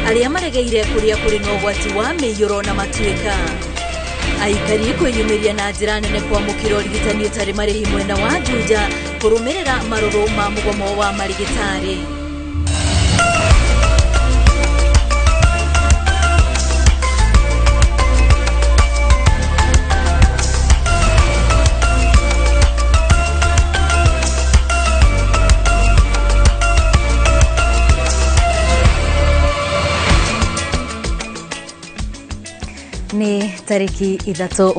Arĩa maregeire kũrĩa kũrĩ na ũgwati wa mĩiyũro na matuĩka. Aikari kwĩyumĩria na njĩra nene kwamũkĩra ũrigitani ũtarĩ marĩhi mwena wa Juja kũrũmĩrĩra marũrũ ma mũgomo wa marigĩtarĩ. Nĩ tarĩki 3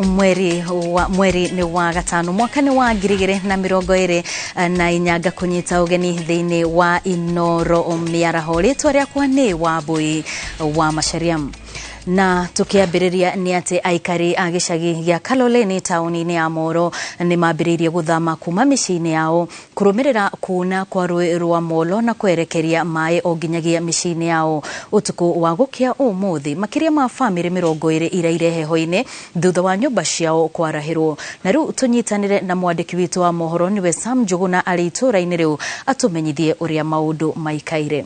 mweri nĩ wa gatano mwaka nĩ wa 2024 ngakũnyita ũgeni thĩinĩ wa Inoro mĩaraho. Rĩtwa rĩakwa nĩ Wambui wa Macharia. Na tukiambĩrĩria nĩ atĩ aikari a gĩcagi gĩa Kaloleni taũni-inĩ ya Moro nĩ mambĩrĩirie gũthama kuma mĩciĩ-inĩ yao kũrũmĩrĩra kuna kwa rũĩ rwa Molo na kwerekeria maĩ o nginyagia mĩciĩ-inĩ yao. Ũtukũ wa gũkĩa ũmũthĩ makĩria ma bamĩrĩ 20 iraire heho-inĩ thutha wa nyũmba ciao kwarahĩrwo. Na rĩu tũnyitanĩre na mwandĩki witũ wa mohoro nĩwe Sam Njũgũna arĩ itũũra-inĩ rĩu atũmenyithie ũrĩa maũndũ maikaire.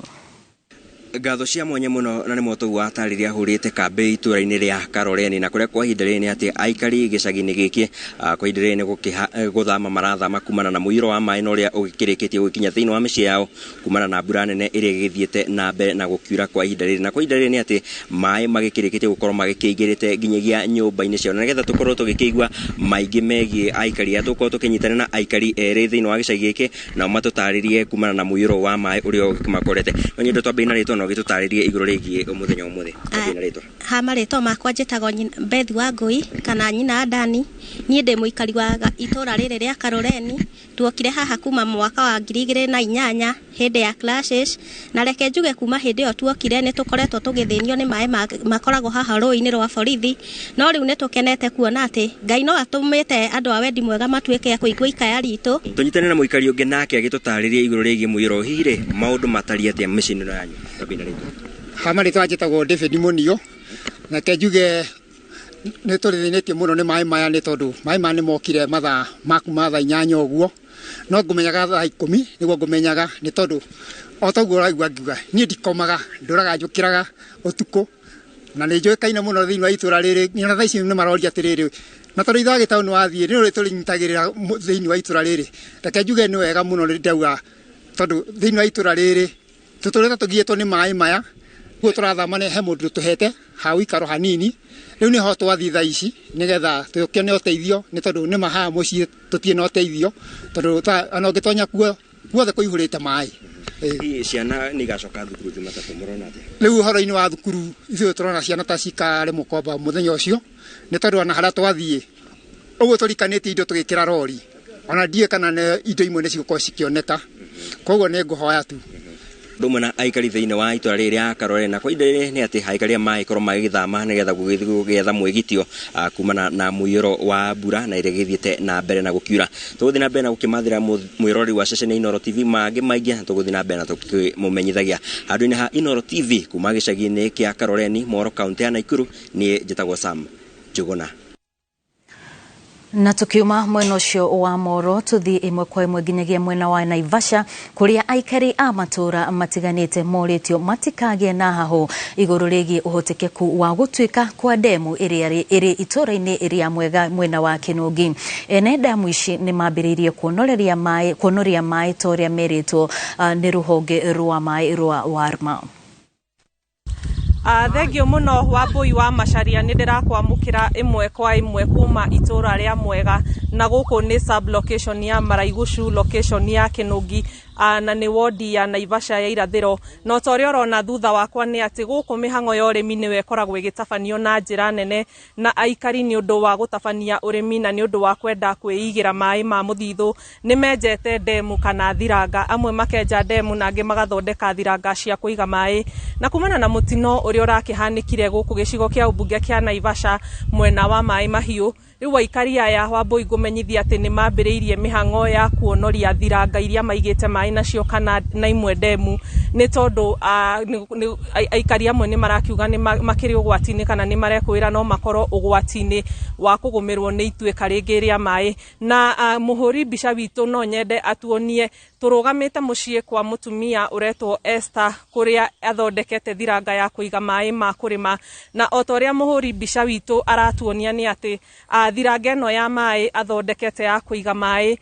Ngatho cia mwanya mũno na nĩ motogu wa atarĩria ahũrĩte kambĩ itũũra-inĩ rĩa Karoreni na kũrĩa kwa ihinda rĩrĩ nĩ atĩ aikari gĩcagi-inĩ gĩkĩ kwa ihinda rĩrĩ nĩ gũthama marathama kumana na mũiyũro wa maĩ na ũrĩa ũgĩkĩrĩkĩtie gũkinya thĩinĩ wa mĩciĩ yao kumana na mbura nene ĩrĩa ĩgĩthiĩte na mbere na gũkiura kwa ihinda rĩrĩ. Na kwa ihinda rĩrĩ nĩ atĩ maĩ magĩkĩrĩkĩtie gũkorwo magĩkĩingĩrĩte nginyagia nyũmba-inĩ ciao. Na nĩgetha tũkorwo tũgĩkĩigua maingĩ megiĩ aikari aya, tũgũkorwo tũkĩnyitana na aikari erĩ thĩinĩ wa gĩcagi gĩkĩ nao matũtarĩrie kumana na mũiyũro wa maĩ ũrĩa ũkĩmakorete. No nyende twambie na rĩtwa na ũgĩtũtarĩrie igũrũ rĩgiĩ mũthenya ũmũthĩ. Twambie na rĩtwa. Ha marĩtwa makwa njĩtagwo Beth Wangũi kana nyina Dani. Niĩ ndĩ mũikari wa itũũra rĩrĩ rĩa Karoreni. Tuokire haha kuma mwaka wa 2008 hĩndĩ ya clashes, na reke njuge kuma hĩndĩ ĩyo tuokire nĩ tũkoretwo tũgĩthĩnio nĩ maĩ makoragwo haha rũĩ-inĩ rwa borithi. No rĩu nĩ tũkenete kuona atĩ Ngai no atũmĩte andũ a wendi mwega matuĩke a kũigua ikaya ritũ. Tũnyitane na mũikari ũngĩ nake agĩtũtarĩria igũrũ rĩgiĩ mũiyũro. Hihi rĩ maũndũ matariĩ atĩa mĩciĩ-inĩ ĩno yanyu? Twambie na rĩtwa. Ha marĩtwa njĩtagwo David Munio. Reke njuge nĩ tũrĩthĩnĩtio mũno nĩ maĩ maya nĩ tondũ maĩ maya nĩ mokire mathaa ma kuma thaa 8 ũguo. No ngũmenyaga thaa 10 nĩguo ngũmenyaga nĩ tondũ o ta ũguo ũraigua ngiuga niĩ ndikomaga, ndũraga njũkĩraga ũtukũ na nĩ njũĩkaine mũno thĩinĩ wa itũũra rĩrĩ. Nginya thaa ici nĩ maroria atĩrĩrĩ, na tondũ ithaa gĩtaũ nĩ wathiĩ nĩ ũrĩ tũrĩnyitagĩrĩra thĩinĩ wa itũũra rĩrĩ. Reke njuge nĩ wega mũno nĩ ndauga tondũ thĩinĩ wa itũũra rĩrĩ tũtũrĩte tũgiĩtwo nĩ maĩ maya. Guo tũrathama nĩ he mũndũ tũhete ha ũikaro hanini. Rĩu nĩho twathiĩ thaa ici nĩgetha tũkĩone ũteithio nĩ tondũ nĩ ma haha mũciĩ tũtirĩ na ũteithio tondũ ona ũngĩtonya kuo guothe kũihũrĩte maĩ. Hihi ciana nĩ igacoka thukuru Jumatatũ, mũrona atĩa? Rĩu ũhoro-inĩ wa thukuru ithuĩ tũrona ciana ta cikaremwo kwamba mũthenya ũcio nĩ tondũ ona harĩa twathiĩ ũguo tũrikanĩtie indo tũgĩkĩra rori ona ndiũĩ kana nĩ indo imwe nĩ cigũkorwo cikĩoneka, koguo nĩ ngũhoya tu. Ũndũ ũmwe na aikari thĩinĩ wa itũũra rĩrĩ rĩa Karoreni. Na kwa ihinda rĩrĩ nĩ atĩ aikari aya magĩkorwo magĩgĩthama nĩgetha gũgĩthiĩ gũgĩetha mwĩgitio kumana na mũiyũro wa mbura na ĩrĩa ĩgĩthiĩte na mbere na gũkiura. Tũgũthiĩ na mbere na gũkĩmathĩra mwĩroreri wa ceceni ya Inooro TV mangĩ maingĩ na tũgũthiĩ na mbere na tũkĩmũmenyithagia. Handũ-inĩ ha Inooro TV kuma gĩcagi-inĩ kĩa Karoreni, Moro, kaũntĩ ya Naikuru, niĩ njĩtagwo Sam Njũgũna. Na tukiuma mwena ũcio wa Moro tũthiĩ ĩmwe kwa ĩmwe nginyagia mwena wa Naivasha kũrĩa aikari a matũũra matiganĩte morĩtio matikagĩe na hahũ igũrũ rĩgiĩ ũhotekeku wa gũtuĩka kwa ndemu ĩrĩa ĩrĩ itũũra-inĩ rĩa Mwega mwena wa Kĩnũngi. Ene ndemu ici nĩ mambĩrĩirie kuonoria maĩ ta ũrĩa merĩtwo nĩ rũhonge rwa maĩ rwa Warma. Thengio mũno Wambui wa Macharia, nĩ ndĩrakwamũkĩra ĩmwe kwa ĩmwe kuma itũũra rĩa Mwega na gũkũ nĩ sub location ya Maraigucu, location ya Kĩnũngi na nĩ wodi ya Naivasha ya irathĩro. Na ta ũrĩa ũrona thutha wakwa nĩ atĩ gũkũ mĩhang'o ya ũrĩmi nĩyo ĩkoragwo ĩgĩtabanio na njĩra nene na aikari nĩ ũndũ wa gũtabania ũrĩmi na nĩ ũndũ wa kwenda kwĩigĩra maĩ ma mũthithũ nĩ menjete ndemu kana thiranga, amwe makenja ndemu na angĩ magathondeka thiranga cia kũiga maĩ. Na kumana na mũtino ũrĩa ũrakĩhanĩkire gũkũ gĩcigo kĩa ũmbunge kĩa Naivasha mwena wa Maĩ Mahiũ, rĩu aikari aya Wambui ngũmenyithia atĩ nĩ mambĩrĩirie mĩhang'o ya kuonoria thiranga iria maigĩte maĩ maĩ nacio kana na imwe ndemu nĩ tondũ aikari amwe nĩ marakiuga nĩ makĩrĩ ũgwati-inĩ kana nĩ marekwĩra no makorwo ũgwati-inĩ wa kũgũmĩrwo nĩ ituĩka rĩngĩ rĩa maĩ. Na mũhũri mbica witũ no nyende atuonie tũrũgamĩte mũciĩ kwa mũtumia ũretwo Esther kũrĩa athondekete thiranga ya kũiga maĩ ma kũrĩma, na o ta ũrĩa mũhũri mbica witũ aratuonia nĩ atĩ thiranga ĩno ya maĩ athondekete ya kũiga maĩ,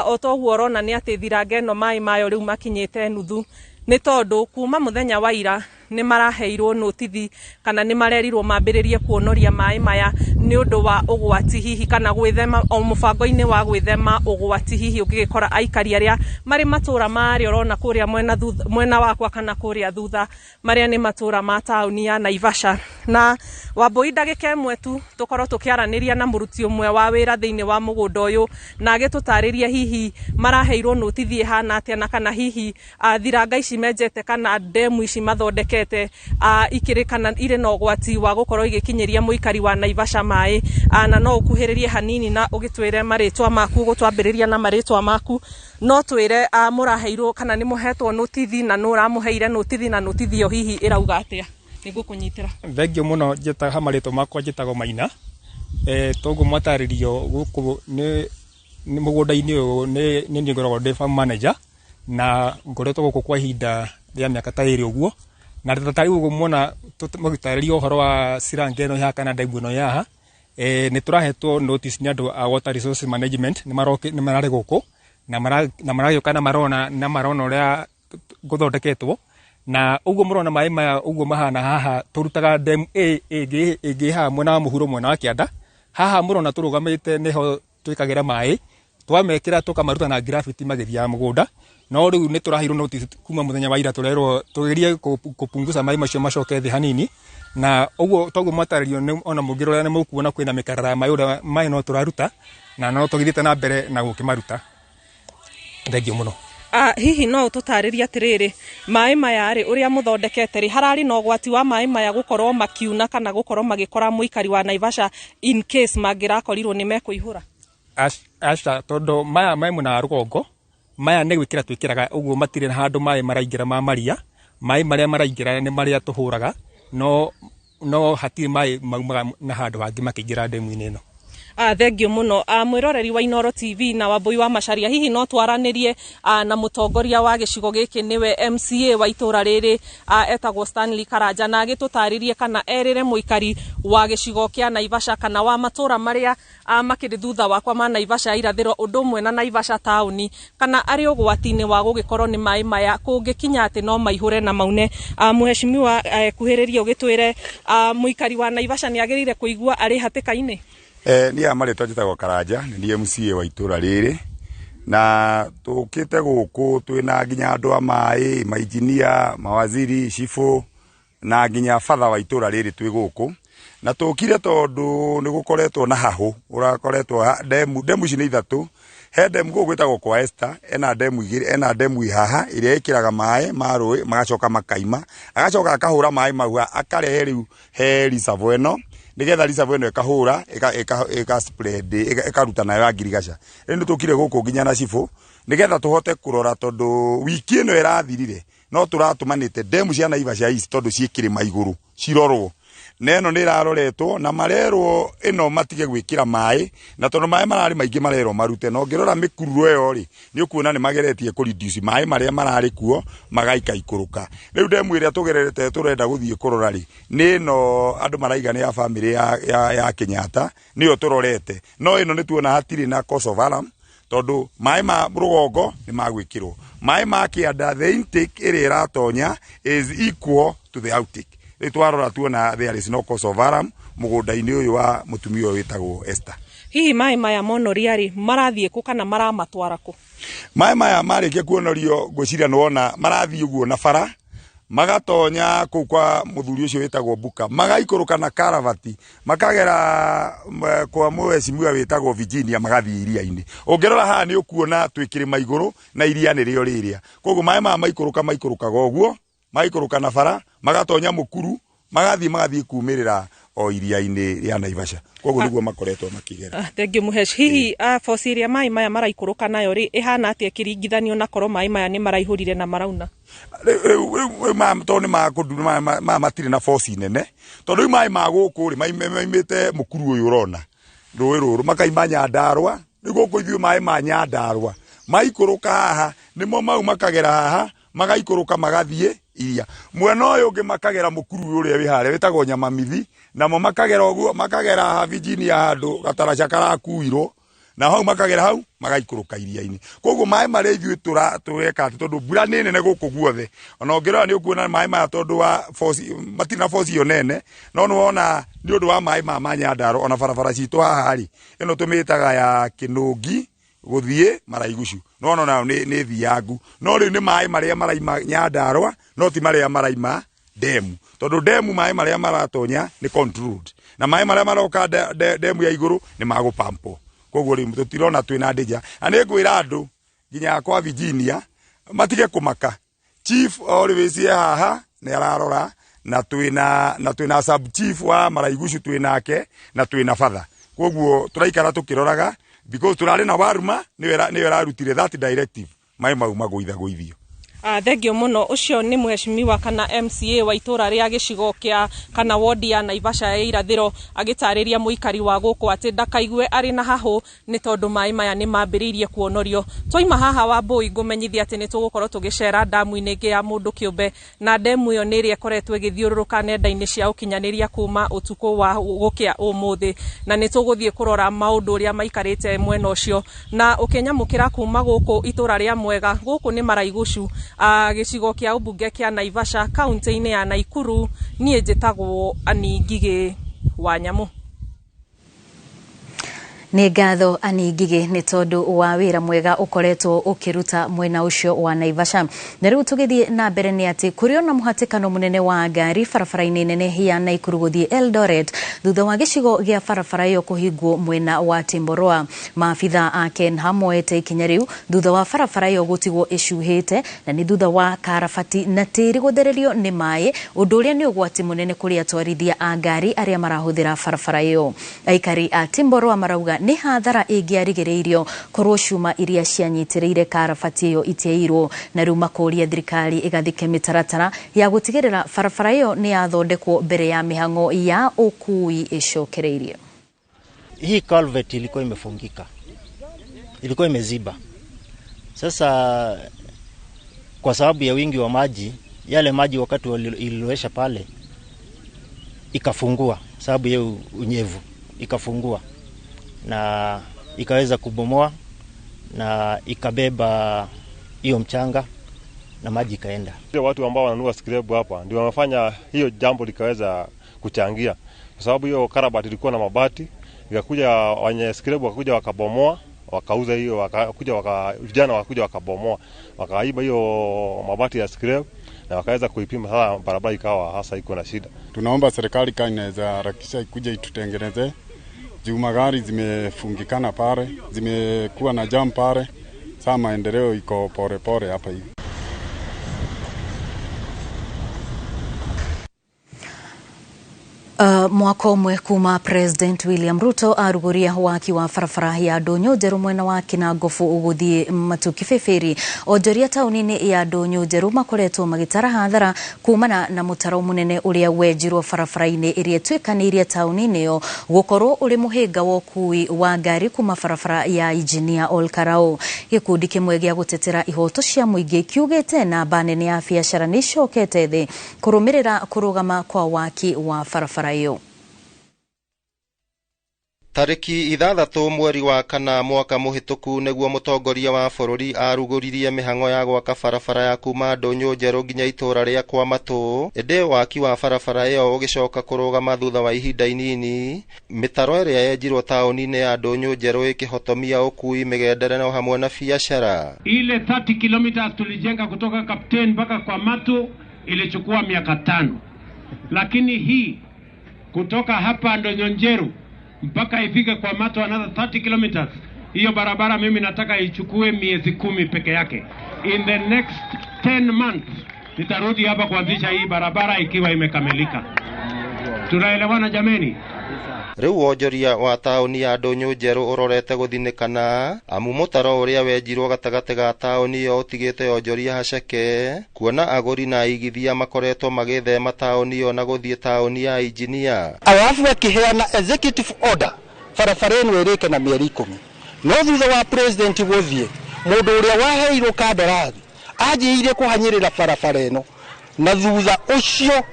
o ta ũguo ũrona nĩ atĩ thiranga ĩno maĩ mayo rĩu makinyĩte nuthu, nĩ tondũ kuma mũthenya wa ira nĩ maraheirwo notithi kana nĩ marerirwo mambĩrĩrie kuonoria maĩ maya nĩ ũndũ wa ũgwati hihi kana gwĩthema o mũbango-inĩ wa gwĩthema ũgwati hihi ũngĩgĩkora aikari arĩa marĩ matũra marĩa ũrona kũrĩa mwena thutha, mwena wakwa kana kũrĩa thutha marĩa nĩ matũra ma taũni ya Naivasha. Na Wambui, ndagĩka ĩmwe tu tũkorwo tũkĩaranĩria na mũruti ũmwe wa wĩra thĩinĩ wa mũgũnda ũyũ na agĩtũtarĩria hihi maraheirwo notithi ĩhana atĩa na kana hihi thiranga ici menjete kana ndemu ici mathondekete ikĩrĩ kana irĩ na ũgwati wa gũkorwo igĩkinyĩria mũikari wa Naivasha maĩ. Na no ũkuhĩrĩrie hanini na ũgĩtwĩre marĩtwa maku, gũtwambĩrĩria na marĩtwa maku, no twĩre mũraheirwo kana nĩ mũhetwo notithi na nũ ũramũheire notithi na notithi ĩyo hihi ĩrauga atĩa. Nĩngũkũnyitĩra. Thengio mũno. Njĩta ha marĩtwa makwa njĩtagwo Maina. Toguo mwatarĩrio gũkũ nĩ mũgũnda-inĩ ũyũ nĩ niĩ ngoragwo ndĩ farm manager na ngoretwo gũkũ kwa ihinda rĩa mĩaka ta 2 ũguo, na ta rĩu ũguo muona mũgĩtarĩria ũhoro wa ciranga ĩno haha kana ndemu ĩno yaha, nĩ tũrahetwo notice nĩ andũ a Water Resources Management. Nĩ mararĩ gũkũ na maragĩũka na marona ũrĩa gũthondeketwo, na ũguo mũrona maĩ maya ũguo mahana haha tũrutaga dam A ĩngĩ haha mwena wa mũhuro, mwena wa kĩanda haha mũrona tũrũgamĩte nĩho twĩkagĩra maĩ, twamekĩra tũkamaruta na gravity magĩthiaga mũgũnda. No rĩu nĩ tũraheirwo notice kuma mũthenya wa ira, tũrerwo tũgerie kũpunguza maĩ macio macoke thĩ hanini, na ũguo toguo mwatarĩrio ona mũngĩrora nĩ mũkuona kwĩna mĩkarara ya maĩ, ũrĩa maĩ no tũraruta na no tũgĩthiĩte na mbere na gũkĩmaruta. Thengio mũno. Hihi no ũtũtarĩrie atĩrĩrĩ, maĩ maya rĩ, ũrĩa mũthondekete rĩ, hararĩ na ũgwati wa maĩ maya gũkorwo makiuna kana gũkorwo magĩkora mũikari wa Naivasha in case mangĩrakorirwo nĩ mekũihũra? Aca, tondũ maya maĩ mwena wa rũgongo maya nĩ gwĩkĩra twĩkĩraga ũguo, matirĩ na handũ maĩ maraingĩra ma maria. Maĩ marĩa maraingĩra nĩ marĩa tũhũraga, no hatirĩ maĩ maumaga na handũ hangĩ makĩingĩra ndemu-inĩ ĩno. Thengio mũno, mwĩroreri wa Inoro TV na Wambui wa Macharia. Hihi no twaranĩrie na mũtongoria wa gĩcigo gĩkĩ, nĩwe MCA wa itũra rĩrĩ, etagwo Stanley Karanja, na agĩtũtarĩrie kana erĩre mũikari wa gĩcigo kĩa Naivasha kana wa matũra marĩa makĩrĩ thutha wakwa ma Naivasha ya irathĩro ũndũ ũmwe na Naivasha taũni kana arĩ ũgwati-inĩ wa gũgĩkorwo nĩ maĩ maya kũngĩkinya atĩ no maihũre na maune. Mũheshimiwa, kuhĩrĩria ũgĩtwĩre mũikari wa Naivasha nĩ agĩrĩire kũigua arĩ hatĩka-inĩ. Niĩ a marĩtwa njĩtagwo Karanja, nĩ niĩ MCA wa itũra rĩrĩ, na tũkĩte gũkũ twĩna nginya andũ a maĩ, mainjinia, mawaziri, cibũ na nginya batha wa itũra rĩrĩ twĩ gũkũ, na tũkire tondũ nĩ gũkoretwo na hahũ ũrakoretwo ndemu ici nĩ ithatũ. He ndemu gũkũ gwĩtagwo kwa Esther, ena ndemu igĩrĩ, ena ndemu haha ĩrĩa ĩkĩraga maĩ ma rũĩ magacoka makaima, agacoka akahũra maĩ mau akarehe rĩu he reservoir ĩno, nĩgetha reservoir ĩno ĩkahũra ĩka spread ĩkaruta nayo ya ngirigaca. Rĩu nĩ tũkire gũkũ nginya na cibũ nĩgetha tũhote kũrora, tondũ wiki ĩno ĩrathirire no tũratũmanĩte ndemu cia Naivasha ici, tondũ ciĩ kĩrĩma igũrũ, cirorwo, na ĩno nĩ ĩraroretwo na marerwo ĩno matige gwĩkĩra maĩ, na tondũ maĩ mararĩ maingĩ marerwo marute. Na ũngĩrora mĩkururo ĩyo rĩ, nĩ ũkuona nĩ mageretie kũ reduce maĩ marĩa mararĩ kuo magaikaikũrũka. Rĩu ndemu ĩrĩa tũgererete tũrenda gũthiĩ kũrora rĩ, nĩ ĩno andũ maraiga nĩ ya bamĩrĩ ya Kenyatta, nĩyo tũrorete, no ĩno nĩ tuona hatirĩ na cause of alarm, tondũ maĩ ma rũgongo nĩ magwĩkĩrwo, maĩ ma kĩanda, the intake ĩrĩa ĩratonya is equal to the outtake. Rĩu twarora tuona there is no cause of alarm mũgũnda-inĩ ũyũ wa mũtumia ũyũ wĩtagwo Esther. Hihi maĩ maya monoria rĩ, marathiĩ kũ kana maramatwara kũ? Maĩ maya marĩkia kuonorio, ngwĩciria nĩwona marathiĩ ũguo na bara, magatonya kũu kwa mũthuri ũcio wĩtagwo Buka, magaikũrũka na karavati, makagera kwa mũheshimiwa wĩtagwo Virginia, magathiĩ iria-inĩ. Ũngĩrora haha nĩ ũkuona twĩ kĩrĩma igũrũ na iria nĩrĩo rĩrĩa, koguo maĩ maya maikũrũka maikũrũkaga ũguo, magaikũrũka na bara, magatonya mũkuru, magathiĩ kumĩrĩra o iria-inĩ rĩa Naivasha. Koguo nĩguo makoretwo makĩgera. Thank you Muhesh. Hihi force ĩrĩa maĩ maya maraikũrũka nayo rĩ ĩhana atĩa ĩkĩringithanio na korwo maĩ maya nĩ maraihũrire na marauna? Rĩu tondũ nĩ makũndu maya matirĩ na force nene, tondũ rĩu maĩ ma gũkũ rĩ maimĩte mũkuru ũyũ ũrona rũĩ rũrũ makaima Nyandarũa. Rĩu gũkũ ithuĩ maĩ ma Nyandarũa maikũrũka haha nĩmo mau makagera haha magaikũrũka magathiĩ iria. Mwena ũyũ ũngĩ makagera mũkuru ũrĩa wĩ harĩa wĩtagwo Nyamamithi, namo makagera ũguo makagera haha Virginia handũ gataraca karakuirwo, na hau makagera hau magaikũrũka iria-inĩ. Koguo maĩ marĩa ithuĩ tũreka atĩ tondũ mbura nĩ nene gũkũ guothe, ona ũngĩrora nĩ ũkuona maĩ maya tondũ wa force matirĩ na force ĩyo nene, no nĩ wona nĩ ũndũ wa maĩ ma Nyandarũa ona barabara citũ haha rĩ ĩno tũmĩtaga ya Kĩnũngi gũthiĩ Maraigucu, no ona nayo nĩ thiangu, no rĩu nĩ maĩ marĩa maraima Nyandarũa no ti marĩa maraima demu, tondũ demu maĩ marĩa maratonya nĩ controlled, na maĩ marĩa maroka demu ya igũrũ nĩ magũpampwo. Koguo rĩu tũtirona twĩna danger. Na nĩ ngwĩra andũ nginya kwa Virginia matige kũmaka, chief always e haha nĩ ararora, na twĩna sub chief wa Maraigucu twĩnake, na twĩna father. Koguo tũraikara tũkĩroraga because tũrarĩ na Waruma nĩwe ĩrarutire that directive maĩ mau magũithagũithio. Thengio mũno. Ũcio nĩ mheshimiwa kana MCA wa itũra rĩa gĩcigo kĩa kana wodi ya Naivasha ya irathĩro agĩtarĩria mũikari wa gũkũ atĩ ndakaigue arĩ na hahũ nĩ tondũ maĩ maya nĩ mambĩrĩirie kuonorio. Twaima haha Wambui ngũmenyithia atĩ nĩ tũgũkorwo tũgĩcera ndamu-inĩ ĩngĩ ya mũndũ kĩũmbe, na ndemu ĩyo nĩ ĩrĩa ĩkoretwo ĩgĩthiũrũrũka nenda-inĩ cia ũkinyanĩria kuma ũtukũ wa gũkĩa ũmũthĩ, na nĩ tũgũthiĩ kũrora maũndũ ũrĩa maikarĩte mwena ũcio. Na ũkĩnyamũkĩra kuma gũkũ itũra rĩa Mwega, gũkũ nĩ Maraigucu, gĩcigo kĩa ũmbunge kĩa Naivasha kaunti-inĩ ya Naikuru. Niĩ njĩtagwo Annie Ngigĩ wa Nyamũ. Nĩ ngatho Annie Ngigĩ nĩ tondũ wa wĩra mwega ũkoretwo ũkĩruta mwena ũcio wa Naivasha. Na rĩu tũgĩthiĩ na mbere nĩ atĩ kũrĩ ona mũhatĩkano mũnene wa ngari barabara-inĩ nene ya Naikuru gũthiĩ Eldoret thutha wa gĩcigo gĩa barabara ĩyo kũhingwo mwena wa Timboroa. Maabitha a KENHA moete ikinya rĩu thutha wa barabara ĩyo gũtigwo ĩcuhĩte, na nĩ thutha wa karabati na tĩri gũthererio nĩ maĩ, ũndũ ũrĩa nĩ ũgwati mũnene kũrĩ atwarithia a ngari arĩa marahũthĩra barabara ĩyo. Aikari a Timboroa marauga nĩ hathara ĩngĩarigĩrĩirio korwo cuma iria cianyitĩrĩire karabati ĩyo itiairwo, na rĩu makũria thirikari ĩgathike mĩtaratara ya gũtigĩrĩra barabara ĩyo nĩ yathondekwo mbere ya mĩhang'o ya ũkui ĩcokereirie. Hii culvert ilikuwa imefungika, ilikuwa imeziba. Sasa kwa sababu ya wingi wa maji, yale maji wakati ililowesha pale ikafungua, sababu ya unyevu ikafungua na ikaweza kubomoa na ikabeba hiyo mchanga na maji ikaenda. Watu ambao wananunua scrap hapa ndio wamefanya hiyo jambo likaweza kuchangia, kwa sababu hiyo karabati ilikuwa na mabati, ikakuja wenye scrap wakakuja wakabomoa, wakauza hiyo, wakakuja vijana wakakuja wakabomoa, wakaiba hiyo mabati ya scrap na wakaweza kuipima. Sasa barabara ikawa hasa iko na shida. Tunaomba serikali kama inaweza harakisha ikuje itutengeneze, juu magari zimefungikana pale, zimekuwa na jam pale. Sasa maendeleo iko pole pole hapa hivi. Mwaka ũmwe kuma President William Ruto aruguria waki wa barabara ya Ndũnyũ Njerũ mwena wa Kinangofu ũgũthiĩ Matu Kibĩbĩri. Onjoria taũni-inĩ ya Ndũnyũ Njerũ makoretwo magĩtara hathara kumana na mũtaro mũnene ũrĩa wenjirwo barabara-inĩ ĩrĩa ĩtuĩkanĩirie taũni-inĩ ĩyo gũkorwo ũrĩ mũhĩnga wa ũkui wa ngari kuma barabara ya Engineer Olkarau. Gĩkundi kĩmwe gĩa gũtetera ihoto cia mũingĩ kiugĩte namba nene ya biacara nĩ icokete thĩ kũrũmĩrĩra kũrũgama kwa waki wa barabara ĩyo. Tarĩki 6 mweri wa 4 mwaka mũhĩtũku nĩguo mũtongoria wa bũrũri arugũririe mĩhang'o ya gwaka barabara ya kuma Ndũnyũ Njerũ nginya itũũra rĩa kwa Matũ, ĩndĩ waki wa barabara ĩyo ũgĩcoka kũrũgama thutha wa ihinda inini. Mĩtaro ĩrĩa yenjirwo taũni-inĩ ya Ndũnyũ Njerũ ĩkĩhotomia ũkui, mĩgendere no hamwe na biacara. Ile 30 kilometers tulijenga kutoka Kapten mpaka kwa Matu ilichukua miaka 5, lakini hii kutoka hapa Ndũnyũ Njerũ mpaka ifike kwa Matu another 30 kilometers, hiyo barabara mimi nataka ichukue miezi 10 peke yake. In the next 10 months nitarudi hapa kuanzisha hii barabara ikiwa imekamilika. Tunaelewana jameni? Rĩu wonjoria wa taũni ya Ndũnyũ Njerũ ũrorete gũthinĩkana amu mũtaro ũrĩa wenjirwo gatagatĩ ga taũni ĩyo ũtigĩte onjoria haceke kuona agũri na aigithia makoretwo magĩthema taũni ĩyo na gũthiĩ taũni ya Injinia. Alafu akiheana executive order barabara ĩno ĩrĩke na mĩeri 10, no thutha wa president gũthiĩ mũndũ ũrĩa waheirwo kandarathi anjĩrĩire kũhanyĩrĩra barabara ĩno, na thutha ũcio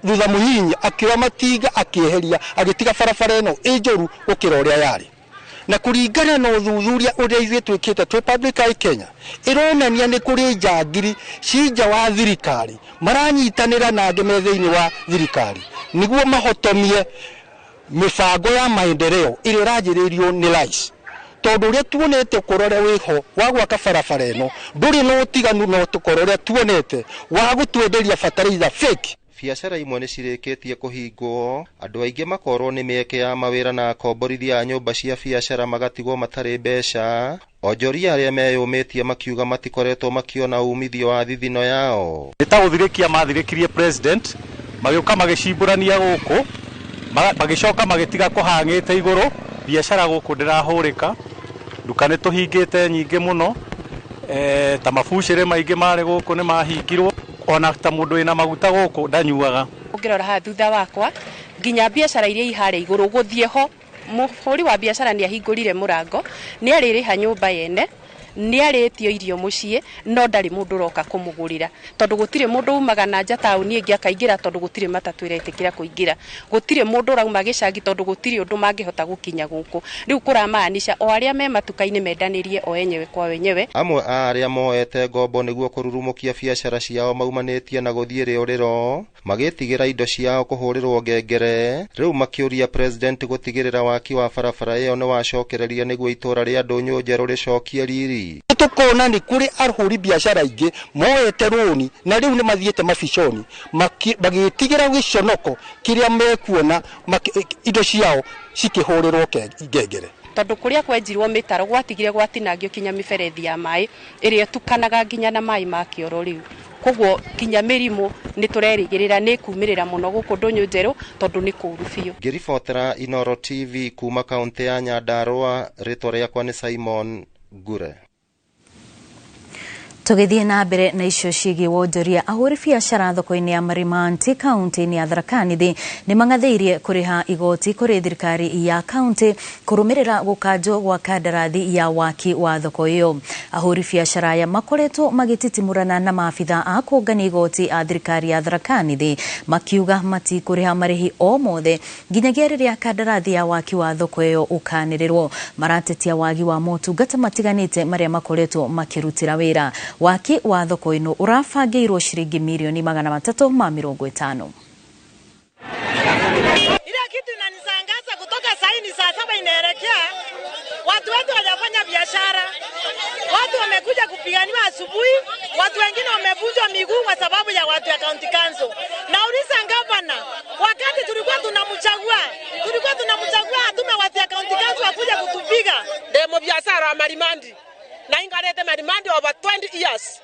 thutha muhinyi akĩoya matinga akĩeheria agĩtiga barabara ĩno ĩ njũru gũkĩra ũrĩa yarĩ. Na kũringana na ũthuthuria ũrĩa ithuĩ twĩkĩte twĩ Public Eye Kenya, ĩronania nĩ kũrĩ njangiri ci nja wa thirikari maranyitanĩra na angĩ me thĩinĩ wa thirikari nĩguo mahotomie mĩbango ya maendeleo ĩrĩa ĩranjĩrĩirio nĩ rais. Tondũ ũrĩa tuonete ũkora ũrĩa wĩho wa gwaka barabara ĩno ndũrĩ na ũtiganu na ũkora ũrĩa tuonete wa gũtwenderia bataraitha fake. Biacara imwe nĩ cirĩkĩtie kũhingwo, andũ aingĩ makorwo nĩ mĩeke ya mawĩra na akomborithia a nyũmba cia biacara magatigwo matarĩ mbeca. Onjoria arĩa meyũmĩtie makiuga matikoretwo makiona umithio wa thithino yao. Nĩ ta gũthirĩkia mathirĩkirie president, magĩũka magĩcimbũrania gũkũ, magĩcoka magĩtiga kũhang'ĩte igũrũ. Biacara gũkũ ndĩrahũrĩka, nduka nĩ tũhingĩte nyingĩ mũno, ta mabucĩrĩ maingĩ marĩ gũkũ nĩ mahingirwo. Ona ta mũndũ wĩna maguta gũkũ ndanyuaga. Ũngĩrora haha thutha wakwa nginya biacara iria iharĩa igũrũ gũthiĩ ho, mũhũri wa biacara nĩ ahingũrire mũrango, nĩ arĩrĩha nyũmba yene, nĩ arĩtio irio mũciĩ, no ndarĩ mũndũ ũroka kũmũgũrĩra tondũ gũtirĩ mũndũ umaga na nja taũni ĩngĩ akaingĩra, tondũ gũtirĩ matatũ ĩretĩkĩra kũingĩra, gũtirĩ mũndũ ũrauma gĩcagi tondũ gũtirĩ ũndũ mangĩhota gũkinya gũkũ. Rĩu kũramaanisha o arĩa me matuka-inĩ mendanĩrie o enyewe kwa wenyewe. Amwe a arĩa moete ngombo nĩguo kũrurumũkia biacara ciao maumanĩtie na gũthiĩ rĩũrĩro magĩtigĩra indo ciao kũhũrĩrwo ngengere. Rĩu makĩũria president gũtigĩrĩra waki wa barabara ĩyo nĩ wacokereria nĩguo itũra rĩa Ndũnyũ Njerũ rĩcokie riri. Tukona nĩ kũrĩ ahũri biacara aingĩ moete rũni na rĩu nĩ mathiĩte mabiconi magĩtigĩra gĩconoko kĩrĩa mekuona indo ciao cikĩhũrĩrwo ngengere. Tondũ kũrĩa kwenjirwo mĩtaro gwatigire gwatinangio kinya mĩberethi ya maĩ ĩrĩa ĩtukanaga nginya na maĩ ma kĩoro rĩu. Koguo kinya mĩrimũ nĩ tũrerĩgĩrĩra nĩ kumĩrĩra mũno gũkũ Ndũnyũ Njerũ tondũ nĩ kũũru biũ. Ngĩribotera Inooro TV kuma kaũntĩ ya Nyandarũa, rĩtwa rĩakwa nĩ Simon Ngure. Tũgĩthiĩ na mbere na icio ciĩgiĩ wonjoria, ahũri biacara thoko-inĩ ya Marimanti kaũntĩ-inĩ ya Tharaka Nithi nĩ mang'athĩirie kũrĩha igoti kũrĩ thirikari ya kaũntĩ kũrũmĩrĩra gũkanjwo gwa kandarathi ya waki wa thoko ĩyo. Ahũri biacara aya makoretwo magĩtitimũrana na maabitha a kũngania igoti a thirikari ya Tharaka Nithi makiuga matikũrĩha marĩhi o mothe nginyagia rĩrĩa kandarathi ya waki wa thoko ĩyo ũkanĩrĩrwo. Maratetia wagi wa motungata matiganĩte marĩa makoretwo makĩrutĩra wĩra. Waki wa thoko ĩno ũrabangĩirwo ciringi mirioni 350. Ile kitu inanisangaza kutoka saa ni saa 7 inaelekea, watu wetu hawajafanya biashara, watu wamekuja kupiganiwa asubuhi, watu wengine wamevunjwa miguu kwa sababu ya watu ya county council. Nauliza gavana, wakati tulikuwa tunamchagua atume watu ya county council wakuja kutupiga. Demo biashara Marimandi na ingarete Marimandi over 20 years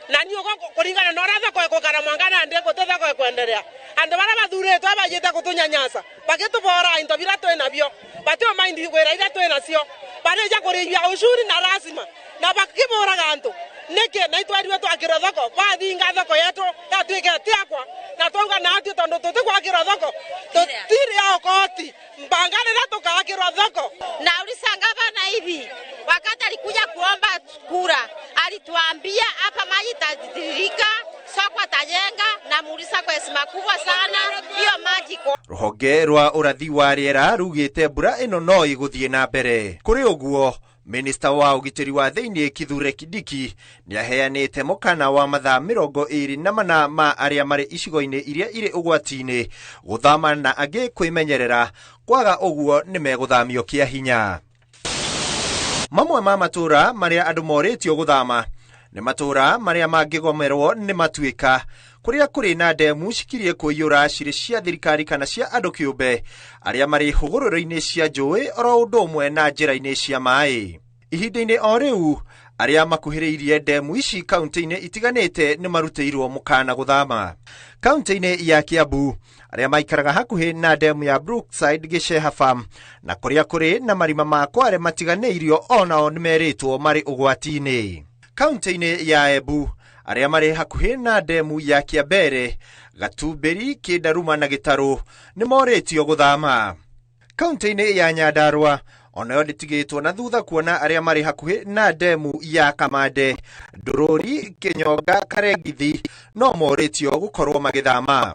na niyo kuringana na ratha kwa kokara mwangana ande gotetha kwa kuendelea andu bara bathuretwo abayite kutunyanyasa bagitubora into bira twina nabio batio mind gwira ira twina cio bareja kuriria ucuri na lazima na bakiburaga andu niki na itwariwe twakirwo thoko bathinga thoko yetu yatuike ti akwa na twauga na atio tondu tutikwakirwo thoko tutiri ya koti mbanganira tukakirwo thoko. Nauliza gavana hivi, wakati alikuja kuomba kura alituambia hapa maji itatiririka, soko atajenga, na muuliza kwa heshima kubwa sana hiyo maji kwa Ruhonge rwa ũrathi wa rĩera rugĩte mbura ĩno no ĩgũthiĩ na mbere. Kũrĩ ũguo, Minista wa ũgitĩri wa thĩinĩ Kithure Kindiki nĩaheanĩte mũkana wa mathaa 24 ma arĩa marĩ icigo-inĩ iria irĩ ũgwati-inĩ gũthama na angĩ kwĩmenyerera, kwaga ũguo nĩmegũthamio kĩa hinya. Mamwe ma matũra marĩa andũ morĩtio gũthama nĩ matũra marĩa mangĩgomerwo nĩ matuĩka, kũrĩa kũrĩ na ndemu cikirie kũiyũra cirĩ cia thirikari kana cia andũ kĩũmbe arĩa marĩ hũgũrũrũ-inĩ cia njũĩ oro ũndũ ũmwe na njĩra-inĩ cia maĩ. Ihinda-inĩ o rĩu Arĩa makuhĩrĩirie ndemu ici kaunti-inĩ itiganĩte nĩ marutĩirwo mũkana gũthama. Kaunti-inĩ ya Kiambu, arĩa maikaraga hakuhĩ na ndemu ya Brookside Gĩceha Farm na kũrĩa kũrĩ na marima ma kware matiganĩirio onao nĩmerĩtwo marĩ ũgwati-inĩ. Kaunti-inĩ ya Embu, arĩa marĩ hakuhĩ na ndemu ya Kĩambere, Gatumbĩri, Kĩndaruma na Gĩtarũ nĩmorĩtio gũthama. Kaunti-inĩ ya Nyandarua onayo ndĩtigĩtwo na thutha kuona arĩa marĩ hakuhĩ na ndemu ya Kamande, Ndũrũri, Kĩnyonga, Karengithi no morĩtio gũkorwo magĩthama.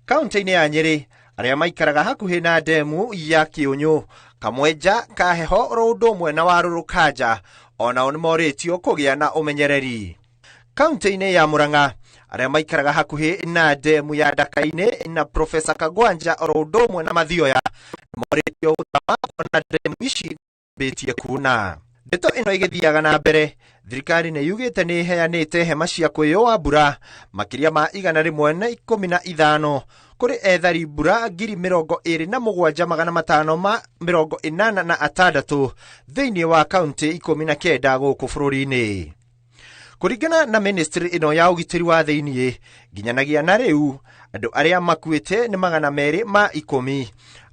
Kaunti-inĩ ya Nyĩrĩ, arĩa maikaraga hakuhĩ na ndemu ya Kĩũnyũ, Kamwenja, Kaheho oro ũndũ ũmwe na Warũrũkanja onao nĩmorĩtio kũgĩa na ũmenyereri. Kaunti-inĩ ya Murang'a, arĩa maikaraga hakuhĩ na ndemu ya Ndaka-inĩ na Profesa Kagwanja oro ũndũ ũmwe na Mathioya nĩmorĩtio gũthama kuona ndemu ici mbĩtie kuna. Ndeto ĩno ĩgĩthiaga na mbere, thirikari nĩ yugĩte nĩ ĩheanĩte hema cia kwĩyũa mbura makĩria ma 115 kũrĩ ethari mbura 27,586 thĩinĩ wa kaunti 19 gũkũ bũrũri-inĩ. Kũringana na ministry ĩno ya ũgitĩri wa thĩinĩ, nginyanagia na rĩu andũ arĩa makuĩte nĩ 210,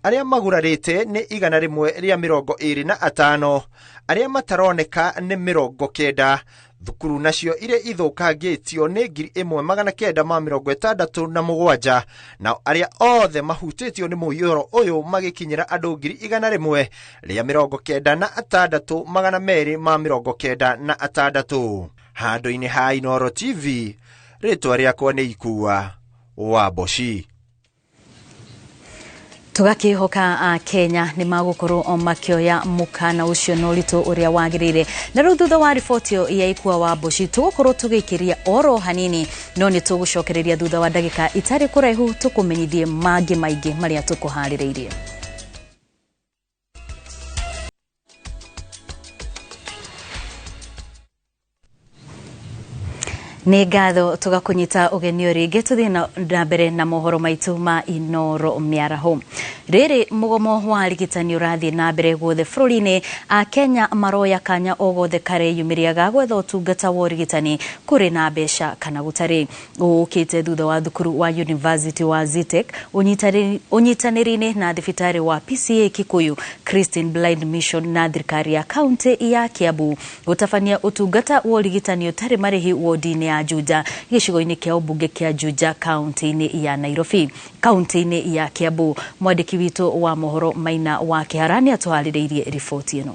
arĩa magurarĩte nĩ 125, arĩa mataroneka nĩ 90, thukuru nacio iria ithũkangĩtio nĩ 1967, nao arĩa othe mahutĩtio nĩ mũiyũro ũyũ magĩkinyĩra andũ 196,296. Handũ-inĩ ha Inooro TV, rĩtwa rĩakwa nĩ Ikua wa Mboci. Tũgakĩhoka a Kenya nĩ magũkorwo o makĩoya mũkana ũcio na ũritũ ũrĩa wagĩrĩire. Na rĩu thutha wa riboti ĩyo ya Ikua wa Mboci tũgũkorwo tũgĩikĩria oro hanini, no nĩ tũgũcokereria thutha wa ndagĩka itarĩ kũraihu tũkũmenyithie mangĩ maingĩ marĩa tũkũharĩrĩirie. Nĩ ngatho tũgakũnyita ũgeni o rĩngĩ tũthiĩ na mbere na mohoro maitũ ma Inooro mĩaraho. Rĩrĩ mũgomo wa arigitani ũrathiĩ na mbere guothe bũrũri-inĩ, Akenya maroya kanya o gothe kareyumĩria ga gwetha ũtungata wa ũrigitani kũrĩ na mbeca kana gũtarĩ. Ũũkĩte thutha wa thukuru wa University wa Zetech ũnyitanĩri-inĩ na thibitarĩ wa PCA Kikuyu, Christian Blind Mission na thirikari ya kaunti ya Kiambu gũtabania ũtungata wa ũrigitani ũtarĩ marĩhi wodi-inĩ ya Juja gĩcigo-inĩ kĩa ũmbunge kĩa Juja kaunti-inĩ ya Nairobi, kaunti-inĩ ya Kiambu. Mwandĩki witũ wa mohoro Maina wa Kĩhara nĩ atũharĩrĩirie riboti ĩno.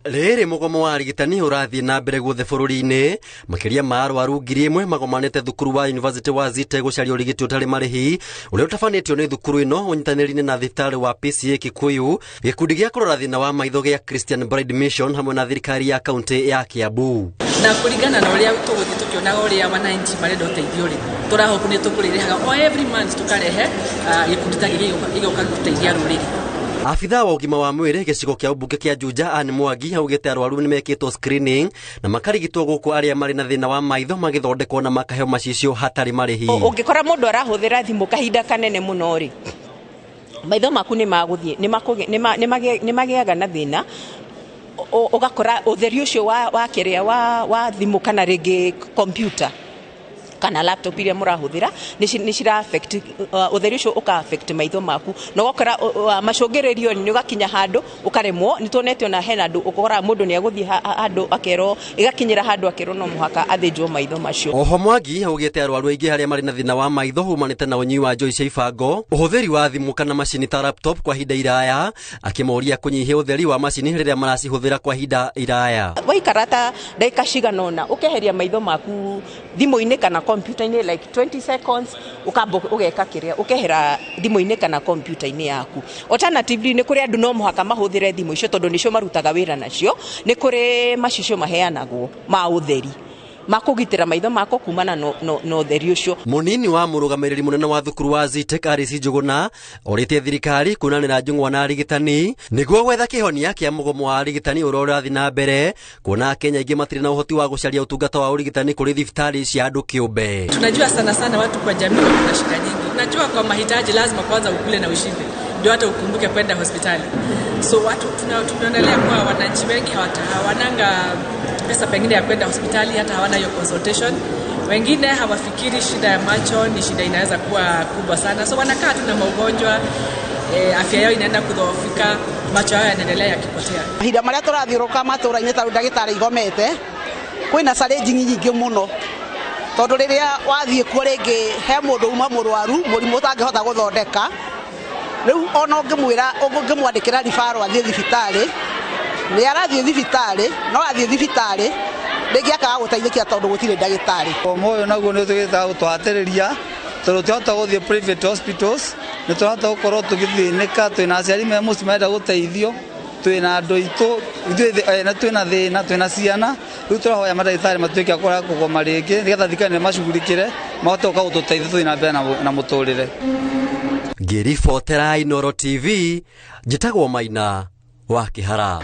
Rĩrĩ mũgomo wa arigitani ũrathiĩ na mbere guothe bũrũri-inĩ, makĩria ma arwaru 1000 magomanĩte thukuru wa University wa Zetech gũcaria ũrigiti ũtarĩ marĩhi ũrĩa ũtabanĩtio nĩ thukuru ĩno ũnyitanĩri-inĩ na thibitarĩ wa PCA Kikuyu, gĩkundi gĩa kũrora thĩna wa maitho gĩa Christian Bride Mission hamwe na thirikari ya kaunti ya Kiambu. Na kũringana na ũrĩa tũgũthiĩ tũkĩonaga ũrĩa wananchi marenda ũteithio rĩ, tũrahoku nĩ tũkũrĩrĩhaga o every month tũkarehe gĩkundi ta gĩkĩ gĩgoka gũteithia rũrĩrĩ. Abithaa wa ũgima wa mwĩrĩ gĩcigo kĩa ũmbunge kĩa Juja Anne Mwangi augĩte arwaru nĩmekĩtwo screening na makarigitwo gũkũ arĩa marĩ na thĩna wa maitho magĩthondekwo na makaheo macicio hatarĩ marĩhi. Ũngĩkora mũndũ arahũthĩra thimũ kahinda kanene mũno rĩ, maitho maku nĩ magũthiĩ nĩ magĩaga na thĩna, ũgakora ũtheri ũcio wa kĩrĩa wa thimũ kana rĩngĩ computer kana laptop iria mũrahũthĩra nĩ cira affect ũtheri ũcio ũka affect maitho maku, na ũgakora macũngĩrĩrio nĩ ũgakinya handũ ũkaremwo. Nĩ tuonete ona hena andũ ũkora mũndũ nĩ agũthiĩ handũ akerwo, ĩgakinyĩra handũ akerwo no mũhaka athĩnjwo maitho macio. Oho Mwangi augĩte arwaru aingĩ arĩa marĩ na thĩna wa maitho umanĩte na ũnyui wa njohi cia ibango, ũhũthĩri wa thimũ kana macini ta laptop kwa ihinda iraya, akĩmoria kũnyihia ũtheri wa macini rĩrĩa maracihũthĩra kwa ihinda iraya. Waikara ta ndagĩka cigana ũna ũkeheria maitho maku thimũ-inĩ kana computer-inĩ like 20 seconds ukamba ugeka kiria ukehera thimũ-inĩ kana computer-inĩ yaku. Alternatively nĩ kũrĩ andũ no mũhaka mahũthĩre thimũ icio tondũ nĩcio marutaga wĩra nacio, nĩ kũrĩ macicio maheanagwo ma ũtheri makũgitĩra maitho mako kumana na ũtheri ũcio. Mũnini wa mũrũgamĩrĩri mũnene wa thukuru wa Zetech Alice Njũgũna orĩtie thirikari kuonanĩra njũng'wa na arigitani nĩguo gwetha kĩhonia kĩa mũgomo wa arigitani ũrĩa ũrathiĩ na mbere, kuona Akenya aingĩ matirĩ na ũhoti wa gũcaria ũtungata wa ũrigitani kũrĩ thibitarĩ cia andũ kĩũmbe. Tunajua sana sana watu kwa jamii wana shida nyingi. Najua kwa mahitaji lazima kwanza ukule na ushinde. ndio hata ukumbuke kwenda hospitali. So watu tumeonelea kuwa wananchi wengi hawananga pesa pengine ya kwenda hospitali, hata hawana hiyo consultation. Wengine hawafikiri shida ya macho ni shida inaweza kuwa kubwa sana, so wanakaa tu na maugonjwa, afya yao inaenda kudhoofika, macho yao yanaendelea yakipotea. Mahinda maria turathiũrũrũka matũra-inĩ ta ndagĩtarĩ igomete kwĩna challenge nyingĩ mũno tondũ rĩrĩa wathiĩ kuo rĩngĩ he mũndũ uma mũrwaru mũrimũ ũtangĩhota gũthondeka rĩu ona ũngĩmwĩra ũngĩmwandĩkĩra referral athiĩ thibitarĩ nĩ arathiĩ thibitarĩ no athiĩ thibitarĩ rĩngĩ akaga gũteithĩkia tondũ gũtirĩ ndagĩtarĩ. Mũgomo ũyũ naguo nĩ ũtũgĩtaga gũtũhatĩrĩria tondũ tũhota gũthiĩ private hospitals nĩ tũrahota gũkorwo tũgĩthĩnĩka twĩna aciari me mũciĩ marenda gũteithio twĩna andũ aitũ ithuĩ na twĩna thĩna twĩna ciana rĩu tũrahoya mandagĩtarĩ matuĩke a kũgoma rĩngĩ nĩgetha thirikari ĩmacugurikĩre mahote gũka gũtũteithia tũthiĩ na mbere na mũtũrĩre. Ngĩribotera Inooro TV njĩtagwo Maina wa Kĩhara.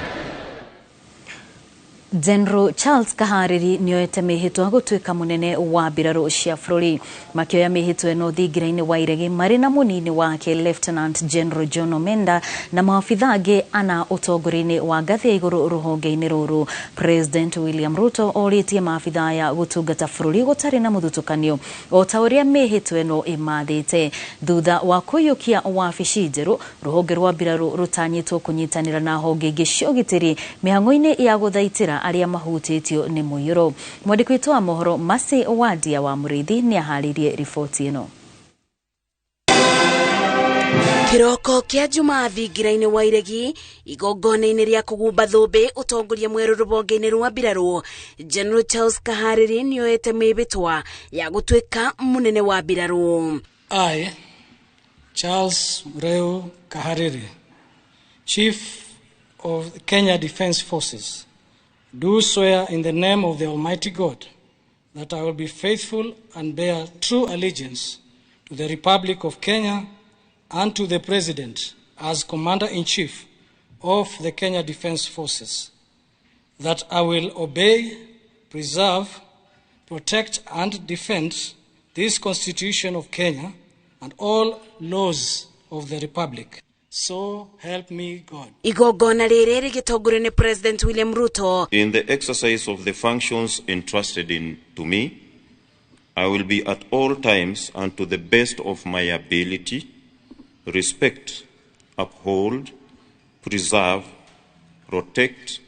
General Charles Kahariri nĩoete mĩhĩtwa gũtuĩka mũnene wa mbirarũ cia bũrũri. Makĩoya mĩhĩtwa ĩno thingira-inĩ wa Iregi marĩ na mũnini wake Lieutenant General John Omenda na maabitha angĩ ana ũtongoria-inĩ wa ngathĩ ya igũrũ rũhonge-inĩ rũrũ. President William Ruto orĩtie maabitha aya gũtungata bũrũri gũtarĩ na mũthutũkanio o ta ũrĩa mĩhĩtwa ĩno ĩmathĩte. Thutha wa kũiyũkia wabici njerũ, rũhonge rwa mbirarũ rũtanyĩtwo kũnyitanĩra na honge ingĩ cia ũgitĩri mĩhang'o-inĩ ya gũthaitĩra arĩa mahutĩtio nĩ mũiyũro. Mwandĩki witũ wa mohoro Mercy Wadia wa Mũrĩithi nĩaharĩirie riboti ĩno. Kĩroko kĩa Jumaa thingira-inĩ wa Iregi igongona-inĩ rĩa kũgumba thũmbĩ ũtongoria mwerũ rũhonge-inĩ rwa mbirarũ General Charles Kahariri nĩoete mĩhĩtwa ya gũtuĩka mũnene wa mbirarũ. I, Charles Mreu Kahariri, Chief of the Kenya Defence Forces, do swear in the name of the Almighty God that I will be faithful and bear true allegiance to the Republic of Kenya and to the President as Commander-in-Chief of the Kenya Defence Forces, that I will obey, preserve, protect and defend this Constitution of Kenya and all laws of the Republic. So help me God. Igongona rĩrĩ rĩgĩtongorio nĩ President William Ruto. In the exercise of the functions entrusted to me, I will be at all times and to the best of my ability, respect, uphold, preserve, protect,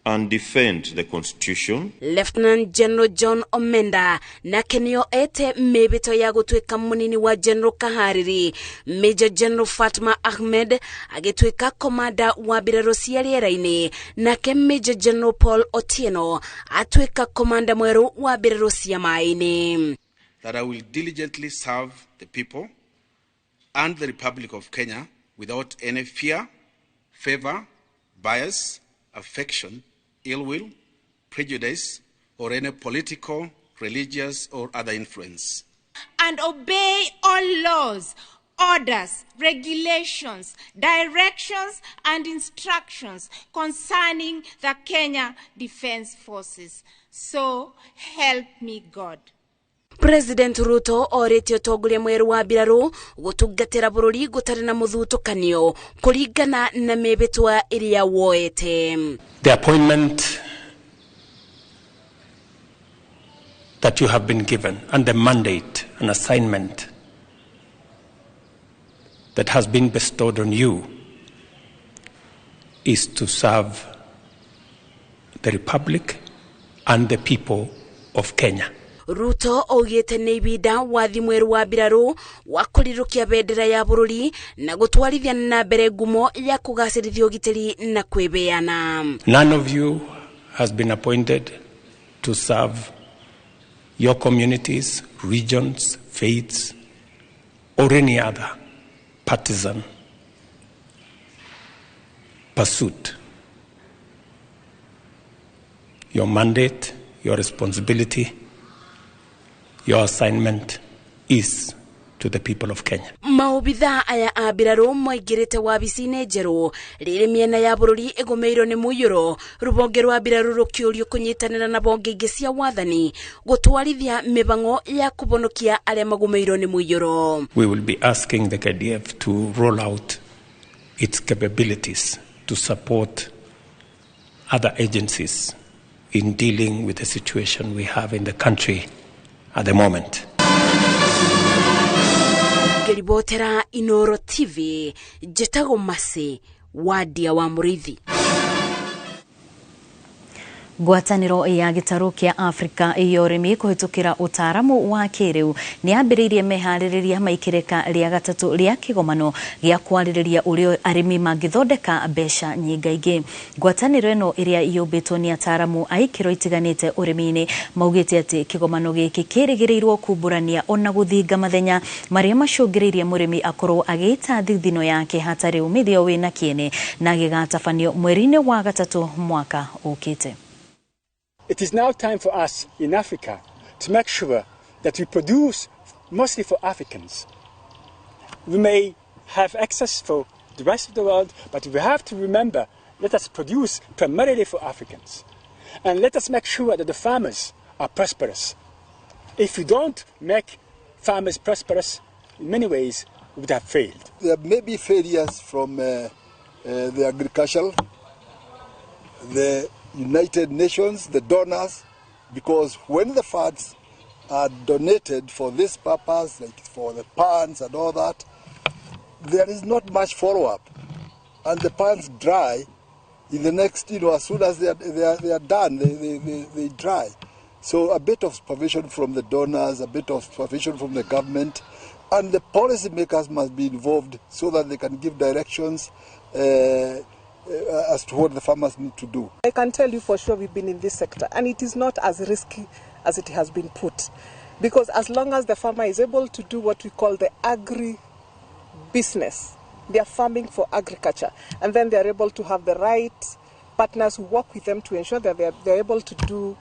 and defend the Constitution. Lieutenant General John Omenda nake nĩoete mĩhĩtwa ya gũtuĩka mũnini wa General Kahariri. Major General Fatma Ahmed agĩtuĩka komanda wa mbirarũ cia rĩera-inĩ, nake Major General Paul Otieno atuĩka komanda mwerũ wa mbirarũ cia maĩ-inĩ. That I will diligently serve the people and the Republic of Kenya without any fear, favor, bias, affection, ill will, prejudice, or any political, religious, or other influence. And obey all laws, orders, regulations, directions, and instructions concerning the Kenya Defence Forces. So help me God. President Ruto orĩtie ũtongoria mwerũ wa mbirarũ gũtungatĩra bũrũri gũtarĩ na mũthutũkanio kũringana na mĩhĩtwa ĩrĩa woete. The appointment that you have been given and the mandate and assignment that has been bestowed on you is to serve the Republic and the people of Kenya. Ruto augĩte nĩ ibinda wathi mwerũ wa mbirarũ wa kũrirũkia bendera ya bũrũri na gũtwarithia na mbere ngumo ya kũgacĩrithia ũgitĩri na kwĩbeana. None of you has been appointed to serve your communities, regions, faiths, or any other partisan pursuit. Your mandate, your responsibility, your assignment is to the people of Kenya. Maobitha aya a mbirarũ maingĩrĩte wabici-inĩ njerũ rĩrĩ mĩena ya bũrũri ĩgũmĩirwo nĩ mũiyũro rũhonge rwa mbirarũ rũkĩũrio kũnyitanĩra na honge ingĩ cia wathani gũtwarithia mĩhang'o ya kũhonokia arĩa magũmĩirwo nĩ mũiyũro. We will be asking the KDF to roll out its capabilities to support other agencies in dealing with the situation we have in the country at the moment. Ngĩribotera Inoro TV, njĩtagwo Mercy Wadia wa Mũrĩithi. Ngwatanĩro ya gĩtarũ kĩa Afrika ya ũrĩmi kũhĩtũkĩra ũtaaramu wa kĩrĩu nĩ yambĩrĩirie meharĩrĩria ma ikereka rĩa gatatũ rĩa kĩgomano gĩa kwarĩrĩria ũrĩa arĩmi mangĩthondeka mbeca nyingaingĩ. Ngwatanĩro ĩno ĩrĩa yũmbĩtwo nĩ ataaramu a ikĩro itiganĩte ũrĩmi-inĩ maugĩte atĩ kĩgomano gĩkĩ kĩrĩgĩrĩirwo kumbũrania ona gũthinga mathenya marĩa macũngĩrĩirie mũrĩmi akorwo agĩita thithino yake hatarĩ umithio wĩna kĩene na gĩgatabanio mweri-inĩ wa gatatũ mwaka ũkĩte. It is now time for us in Africa to make sure that we produce mostly for Africans. We may have access for the rest of the world, but we have to remember, let us produce primarily for Africans. And let us make sure that the farmers are prosperous. If we don't make farmers prosperous, in many ways, we would have failed. There may be failures from the agricultural, the United Nations, the donors, because when the funds are donated for this purpose, like for the pans and all that, there is not much follow-up. And the pans dry in the next, as soon as they are done, they dry. So a bit of supervision from the donors, a bit of supervision from the government, and the policymakers must be involved so that they can give directions as to what the farmers need to do. I can tell you for sure we've been in this sector, and it is not as risky as it has been put, because as long as the farmer is able to do what we call the agri business, they are farming for agriculture, and then they are able to have the right partners who work with them to ensure that they are able to do,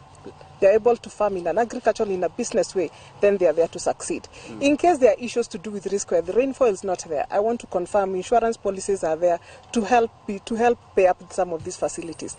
they are able to farm in an agricultural, in a business way, then they are there to succeed. In case there are issues to do with risk where the rainfall is not there, I want to confirm insurance policies are there to help pay up some of these facilities.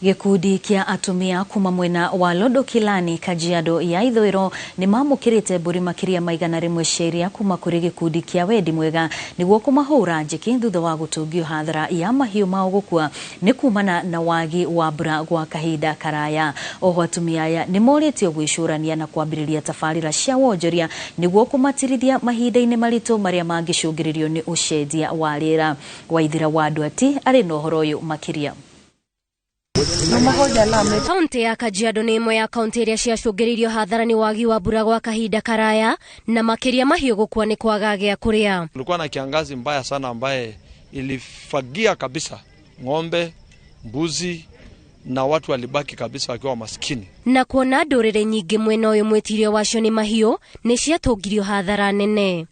Gĩkundi kĩa atumia kuma mwena wa Londo Kilani Kajiado ya ithũĩro nĩ mamũkĩrĩte mbũri makĩria ma 100 cia iria kuma kũrĩ gĩkundi kĩa Wendi Mwega nĩguo kũmahũra njeki thutha wa gũtũngio hathara ya mahiũ mao gũkua nĩ kumana na wagi wa mbura gwa kahinda karaya. Oho atumia aya nĩ morĩtio gwĩcũrania na kwambĩrĩria tabarĩra cia wonjoria nĩguo kũmatirithia mahinda-inĩ maritũ marĩa mangĩcũngĩrĩrio nĩ ũcenjia wa rĩera. Waithira wa Ndwati arĩ na ũhoro ũyũ makĩria. Kaunti ya Kajiado nĩ ĩmwe ya kaunti iria ciacũngĩrĩirio hathara nĩ wagi wa mbura gwa kahinda karaya na makĩria mahiũ gũkua nĩ kwaga gĩa kũrĩa. Kulikuwa na kiangazi mbaya sana ambaye ilifagia kabisa ng'ombe, mbuzi na watu walibaki kabisa wakiwa maskini. Na kuona ndũrĩrĩ nyingĩ mwena ũyũ mwĩtirio wacio nĩ mahiũ nĩ ciatũngirio hathara nene.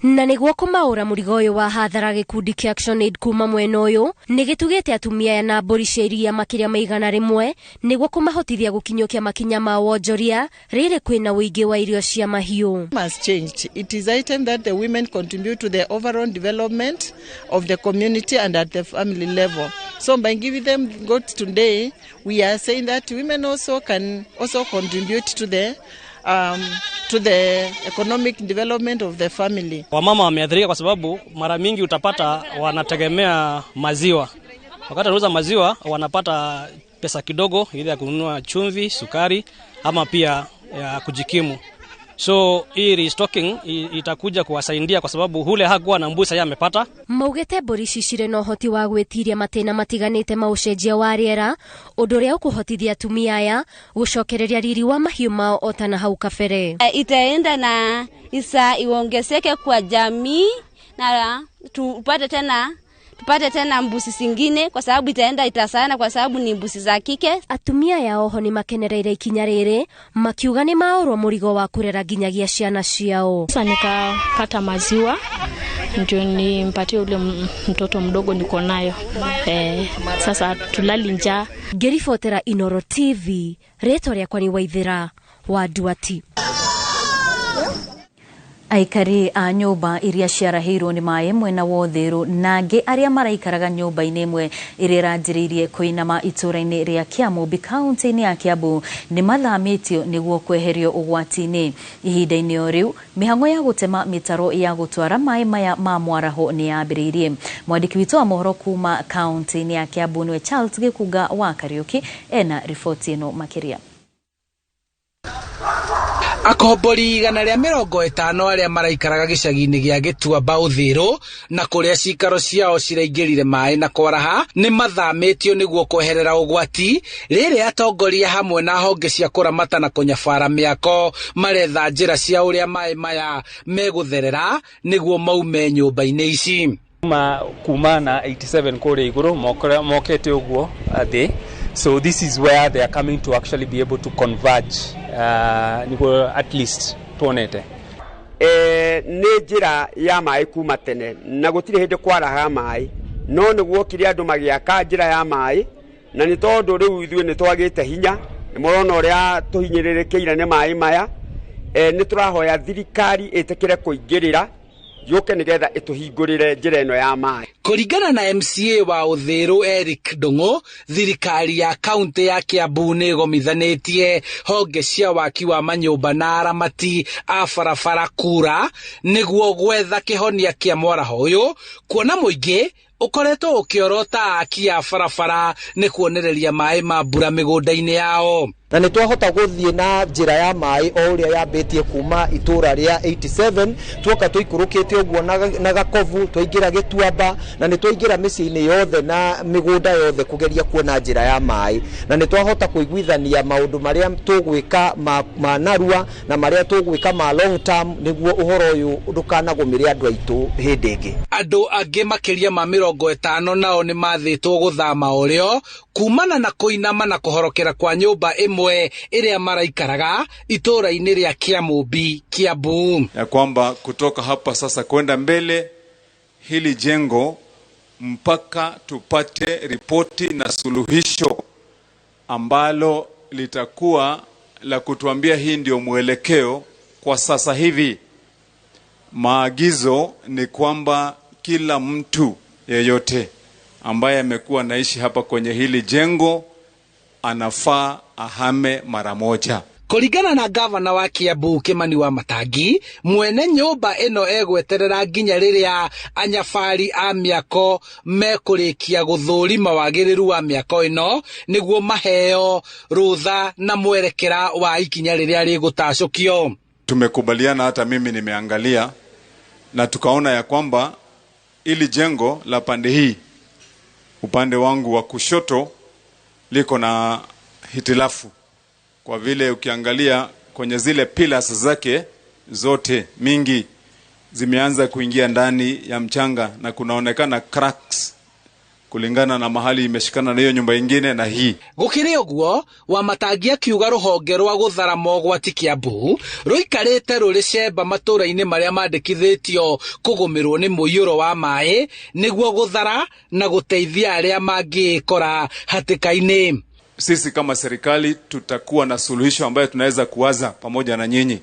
Na nĩguo kũmaũra mũrigo ũyũ wa hathara gĩkundi kĩa Action Aid kuma mwena ũyũ nĩ gĩtugĩte atumia aya na mbũri cia iria makĩria ma 100 nĩguo kũmahotithia gũkinyũkia makinya ma wonjoria rĩrĩ kwĩna ũingĩ wa irio cia mahiũ. Has changed. It is item that the women contribute to the overall development of the community and at the family level. So by giving them goats today, we are saying that women also can also contribute to the economic development of the family. Wamama wameathirika kwa sababu mara mingi utapata wanategemea maziwa. Wakati wanauza maziwa wanapata pesa kidogo ili ya kununua chumvi, sukari ama pia ya kujikimu. So hii restocking itakuja kuwasaidia kwa sababu hule hakuwa na mbusa ya amepata. Maugite mbũri ici cirĩ na ũhoti wa gwĩtiria matĩna matiganĩte ma ũcenjia wa rĩera, ũndũ ũrĩa ũkũhotithia atumia aya gũcokereria riri wa mahiũ mao o ta na hau kabere. Itaenda na isa iongezeke kwa jamii na tupate tena mbuzi zingine kwa sababu itaenda itasana kwa sababu ni mbuzi za kike. Atumia ya oho ni makenereire ikinya rĩrĩ makiuga nĩ maũrwo mũrigo wa kũrera nginyagia ciana ciao. Sasa nikapata maziwa ndio nimpatie ule mtoto mdogo niko nayo. Sasa tulali njaa. Ngĩribotera Inoro TV, rĩtwa rĩakwa nĩ Waithera wa Nduati. Aikari a nyũmba iria ciarahĩirwo nĩ maĩ mwena wa Ũthĩrũ na angĩ arĩa maraikaraga nyũmba-inĩ ĩmwe ĩrĩa ĩranjĩrĩirie kũinama itũũra-inĩ rĩa Kĩamũmbi kaunti-inĩ ya Kiambu nĩ mathamĩtio nĩguo kweherio ũgwati-inĩ. Ihinda-inĩ o rĩu mĩhang'o ya gũtema mĩtaro ya gũtwara maĩ maya ma mwaraho nĩ yambĩrĩirie. Mwandĩki witũ wa mohoro kuma kaunti-inĩ ya Kiambu nĩwe Charles Gĩkunga wa Kariũki ena riboti ĩno makĩria. Akombori 150 arĩa maraikaraga gĩcagi-inĩ gĩa Gĩtuamba Ũthĩrũ na kũrĩa cikaro ciao ciraingĩrire maĩ na kwaraha nĩ mathamĩtio nĩguo kweherera ũgwati rĩrĩa atongoria hamwe na honge cia kũramata na kũnyabara mĩako maretha njĩra cia ũrĩa maĩ maya megũtherera nĩguo maume nyũmba-inĩ ici. Kuma na 87 kũrĩa igũrũ mokete ũguo thĩ. So this is where they are coming to actually be able to converge niguo at least tuonete. Nĩ njĩra ya maĩ kuma tene na gũtirĩ hĩndĩ kwaraha maĩ, no nĩ guokire andũ magĩaka njĩra ya maĩ, na nĩ tondũ rĩu ithuĩ nĩ twagĩte hinya, nĩ mũrona ũrĩa tũhinyĩrĩrĩkĩire nĩ maĩ maya. Nĩ tũrahoya thirikari ĩtĩkĩre kũingĩrĩra yũke nĩgetha ĩtũhingũrĩre njĩra ĩno ya maĩ. Kũringana na MCA wa Ũthĩrũ Eric Ndung'u, thirikari ya kaunti ya Kiambu nĩ ĩgomithanĩtie honge cia waki wa manyũmba na aramati a barabara kura nĩguo gwetha kĩhonia kĩa mwaraho ũyũ, kuona mũingĩ ũkoretwo ũkĩorota aki a barabara nĩ kuonereria maĩ ma mbura mĩgũnda-inĩ yao. Na nĩ twahota gũthiĩ na njĩra ya maĩ o ũrĩa yambĩtie kuma itũra rĩa 87 tuoka tũikũrũkĩte ũguo na Gakovu twaingĩra Gĩtuamba na nĩ twaingĩra mĩciĩ-inĩ yothe na mĩgũnda yothe kũgeria kuona njĩra ya maĩ, na nĩ twahota kũiguithania maũndũ marĩa tũgwĩka ma narua na marĩa tũgwĩka ma long term nĩguo ũhoro ũyũ ndũkanagũmĩre andũ aitũ hĩndĩ ĩngĩ. Andũ angĩ makĩria ma 50 nao nĩ mathĩtwo gũthama ũrĩo kumana na kũinama na kũhorokera kwa nyũmba ĩmwe ĩrĩa maraikaraga itũũra-inĩ rĩa Kĩamũmbi, Kiambu. Ya kwamba kutoka hapa sasa kwenda mbele hili jengo mpaka tupate ripoti na suluhisho ambalo litakuwa la kutuambia hii ndio mwelekeo kwa sasa hivi. Maagizo ni kwamba kila mtu yeyote ambaye amekuwa naishi hapa kwenye hili jengo anafaa ahame mara moja. Kũringana na gavana wa Kiambu Kimani wa Matangi, mwene nyũmba ĩno egweterera nginya rĩrĩa anyabari a mĩako mekũrĩkia gũthũrima wagĩrĩru wa mĩako ĩno nĩguo maheo rũtha na mwerekera wa ikinya rĩrĩa rĩgũtacũkio. Tumekubaliana, hata mimi nimeangalia na tukaona ya kwamba ili jengo la pande hii upande wangu wa kushoto liko na hitilafu, kwa vile ukiangalia kwenye zile pillars zake zote mingi zimeanza kuingia ndani ya mchanga na kunaonekana cracks kulingana na mahali imeshikana na hiyo nyumba ingine na hii. Gukiri uguo Wamatangi akiuga ruhonge rwa guthara mogwati Kiambu ruikarite ruri cemba matura-ini maria mandikithitio kugumirwo ni muiyuro wa mai niguo guthara na guteithia aria mangikora hatika-ini. Sisi kama serikali tutakuwa na suluhisho ambayo tunaweza kuwaza pamoja na nyinyi,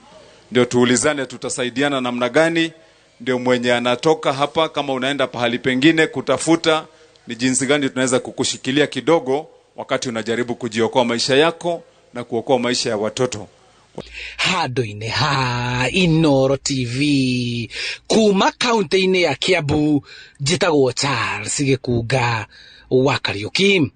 ndio tuulizane tutasaidiana namna gani, ndio mwenye anatoka hapa kama unaenda pahali pengine kutafuta ni jinsi gani tunaweza kukushikilia kidogo wakati unajaribu kujiokoa maisha yako na kuokoa maisha ya watoto. Handu-inĩ ha Inooro TV kuma kaunti-inĩ ya Kiambu, njĩtagwo Charles Gĩkunga wa Kariũki.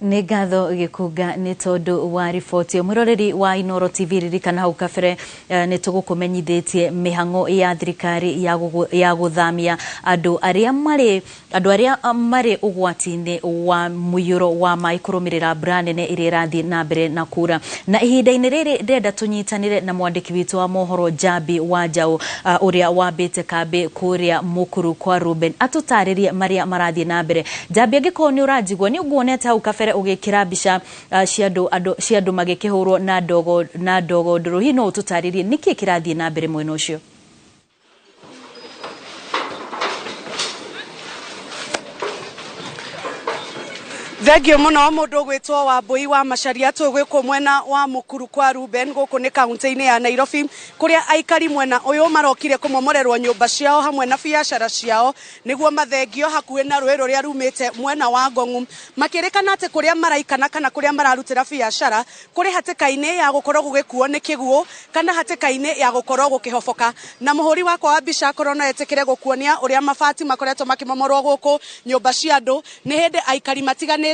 Nĩ ngatho Gĩkunga nĩ tondũ wa riboti. Mwĩroreri wa Inooro TV, ririkana hau kabere nĩ tũgũkũmenyithĩtie mĩhang'o ya thirikari ya gũthamia andũ arĩa marĩ ũgwati-inĩ wa mũiyũro wa maĩ kũrũmĩrĩra mbura nene ĩrĩa ĩrathiĩ na mbere na kura. Na ihinda-inĩ rĩrĩ ndĩrenda tũnyitanĩre na mwandĩki witũ wa mohoro Jambi wa Njaũ ũrĩa wambĩte kambĩ kũrĩa Mũkuru kwa Ruben atũtarĩrie marĩa marathiĩ na mbere. Jambi, angĩkorwo nĩ ũranjigua, nĩ ũguonete hau kabere ũgĩkĩra mbica cia andũ magĩkĩhũrwo na ndogo ndũrũ, hihi no ũtũtarĩrie nĩkĩ kĩrathiĩ na mbere mwena ũcio? Thengio muno mundu gwitwo Wambui wa Macharia. Twigwikwo mwena wa Mukuru kwa Ruben guku ni kaunti-ini ya Nairobi, kuria aikari mwena uyu marokire kumomorerwo nyumba ciao hamwe na biacara ciao niguo mathengio hakuhi na rui ruria rumite mwena wa Ngong'u, makirikana ati kuria maraikana kana kuria mararutira biacara kuri hatikaini ya gukorwo gugikuo ni kiguo kana hatikaini ya gukorwo gukihoboka. Na muhuri wakwa wa mbica akorwo no etikire gukuonia uria mabati makoretwo makimomorwo guku nyumba cia andu ni hindi aikari matiganite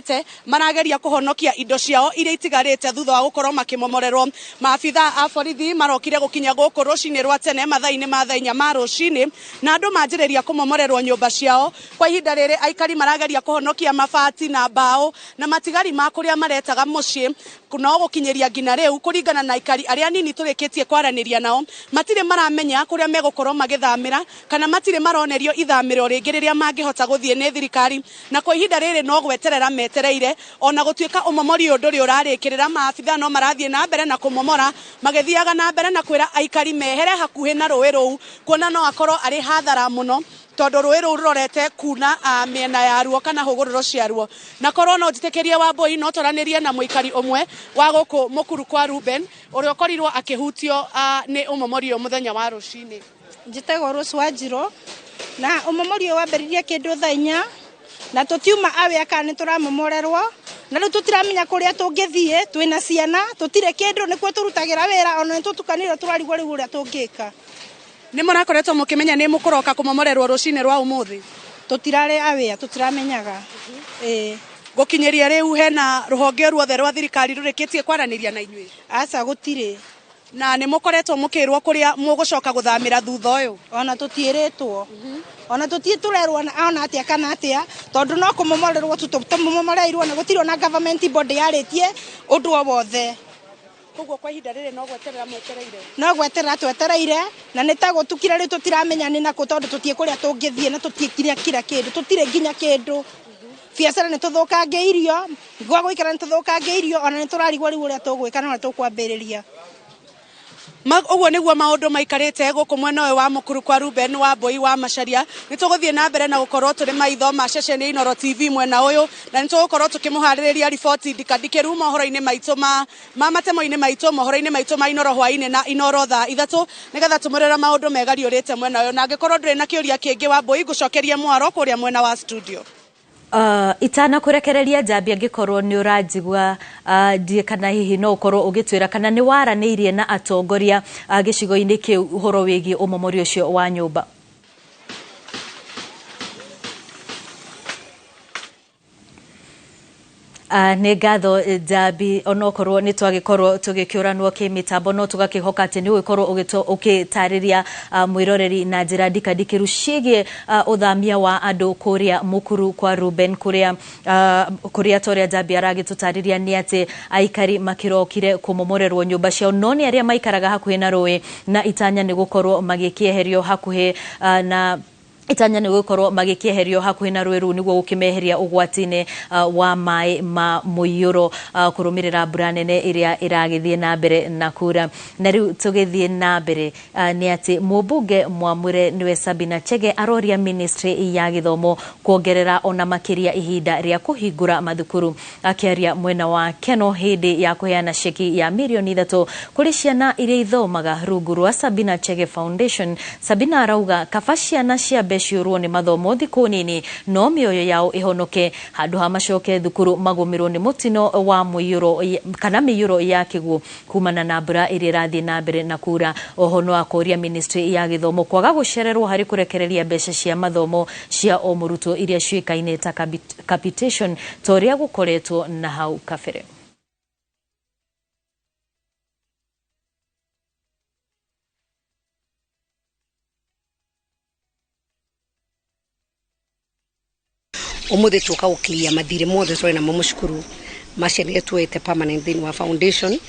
marageria kuhonokia indo ciao iria itigarite thutha wa gukorwo makimomorerwo. Maabitha a borithi marokire gukinya guku rucini rwa tene mathaa-ini ma thaa 4 ma rucini, na andu manjiriria kumomorerwo nyumba ciao. Kwa ihinda riri aikari marageria kuhonokia mabati na mbao na matigari ma kuria maretaga mucii no gukinyiria nginya riu, kuringana na aikari aria nini turikitie kwaraniria nao, matire maramenya kuria megukorwo magithamira kana matire maronerio ithamiro ringi riria mangihota guthie ni thirikari. Na kwa ihinda riri no gweterera metereire, ona gutuika umomori undu ri urarikirira maabitha no marathie na mbere na kumomora, magithiaga na mbere na kwira aikari mehere hakuhi na rui ruu, kuona no akorwo ari hathara muno tondu rui ruu rurorete kuna miena ya ruo kana hugururo cia ruo. Na korwo no njitikirie Wambui no twaranirie na muikari umwe wa guku Mukuru kwa Ruben uria ukorirwo akihutio ni umomori uyu muthenya wa rucini. Njitagwo Rose Wanjiru, na umomori uyu wambiririe kindu thaa 4 na tutiuma awea kana ni turamomorerwo, na riu tutiramenya kuria tungithie, twina ciana tutire kindu nikuo turutagira wira, ona nitutukanire turarigwo riu uria tungika. Ni murakoretwo mukimenya ni mukuroka kumomorerwo rucini rwa umuthi? Tutirare awea, tutiramenyaga. Gukinyiria riu hena ruhonge ruothe rwa thirikari rurikitie kwaraniria na inyui? Aca, gutire. Na ni mukoretwo mukirwo kuria mugucoka guthamira thutha uyu? Ona tutiiritwo. Ona tutie turerwo ona atia kana atia, tondu no kumomorerwo tumumoreirwo na gutire ona government body yaritie undu o wothe. Koguo kwa ihinda riri no gweterera mwetereire? No gweterera twetereire, na ni ta gutukire riu tutiramenya ni naku, tondu tutie kuria tungithie na tutie kiria kira kindu, tutire nginya kindu. Biacara ni tuthukangeirio, gwa guikara ni tuthukangeirio, ona ni turarigwo riu uria tugwika na uria tukwambiriria. Uguo niguo maundu maikarite guku mwena uyu wa Mukuru kwa Ruben Wambui wa Macharia. Ni tuguthie na mbere na gukorwo turi maitho ma ceceni Inooro TV mwena uyu, na ni tugukorwo tukimuhaririria riboti ndikandikeru mohoro-ini maitu ma matemo-ini maitu, mohoro-ini maitu ma Inooro hwaini na Inooro thaa 3, nigetha tumurira maundu megariurite mwena uyu. Na angikorwo nduri na kiuria kingi Wambui, ngucokerie mwaro kuria mwena wa studio. Itana kurekereria Njambi, angikorwo ni uranjigua ndie kana hihi no ukorwo ugitwira kana ni waranĩirie na atongoria gĩcigo-inĩ kĩu ũhoro wĩgiĩ ũmomori ũcio wa nyũmba. Nĩ ngatho Njambi, onokorwo nĩ twagĩkorwo tũgĩkĩũranwo kĩmĩtambo, no tũgakĩhoka atĩ nĩ ũgĩkorwo ũgĩtarĩria mwĩroreri na njĩra ndikandikĩru ciĩgiĩ ũthamia wa andũ kũrĩa Mukuru kwa Ruben, kũrĩa kũrĩa torĩa Njambi aragĩtũtarĩria nĩ atĩ aikari makĩrokire kũmomorerwo nyũmba ciao, no nĩ arĩa maikaraga hakuhĩ na rũĩ na itanya nĩ gũkorwo magĩkĩeherio hakuhĩ na itanya nĩ gũkorwo magĩkĩeherio hakuhĩ na rũĩ rũu nĩguo gũkĩmeheria ũgwati-inĩ wa maĩ ma mũiyũro kũrũmĩrĩra mbura nene ĩrĩa ĩragĩthiĩ na mbere na kura. Na rĩu tũgĩthiĩ na mbere nĩ atĩ mũmbunge mwamũre nĩwe Sabina Chege aroria ministry ya gĩthomo kuongerera ona makĩria ihinda rĩa kũhingũra mathukuru. Akĩaria mwena wa Keno hĩndĩ ya kũheana ceki ya mirioni 3 kũrĩ ciana iria ithomaga rungu rwa Sabina Chege Foundation, Sabina arauga kaba ciana cia ciurwo ni mathomo thikũ nini no mĩoyo yao ĩhonoke handũ ha macoke thukuru magũmĩrwo nĩ mũtino wa mũiyũro kana mĩiyũro ya kĩguũ kumana na mbura ĩrĩa ĩrathiĩ na mbere na kura. Oho no akoria ministry ya gĩthomo kwaga gũcererwo harĩ kũrekereria mbeca cia mathomo cia o mũrutwo iria ciũĩkaine ta capitation ta ũrĩa gũkoretwo na hau kabere. Umuthi tuka gukiria mathire mothe twari namo mucukuru ma ciana iria tuete permanent thiini wa foundation,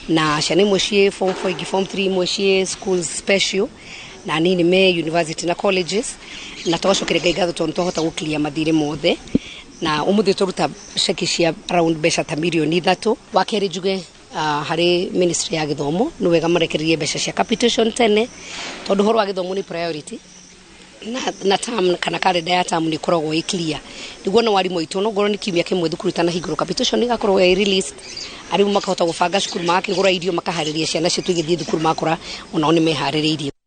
na ciana imwe ciĩ form 4 ingi form 3 imwe ciĩ schools special na nini me university na colleges, na twacokeria Ngai ngatho tondu twahota gukiria mathire mothe. Na umuthi turuta ceki cia around mbeca ta mirioni 3. Wa keri njuge hari ministry ya githomo ni wega marekererie mbeca cia capitation tene tondu horo wa githomo ni priority. na term kana kalenda ya term nĩ ĩkoragwo ĩ clear, nĩguo na warimũ aitũ no ngorwo nĩ kiumia kĩmwe thukuru itanahingũrwo, capitation ũcio nĩ ĩgakorwo ĩ released, arimũ makahota gũbanga cukuru, magakĩgũra irio, makaharĩria ciana citũ igĩthiĩ thukuru, makora onao nĩ meharĩrĩirie.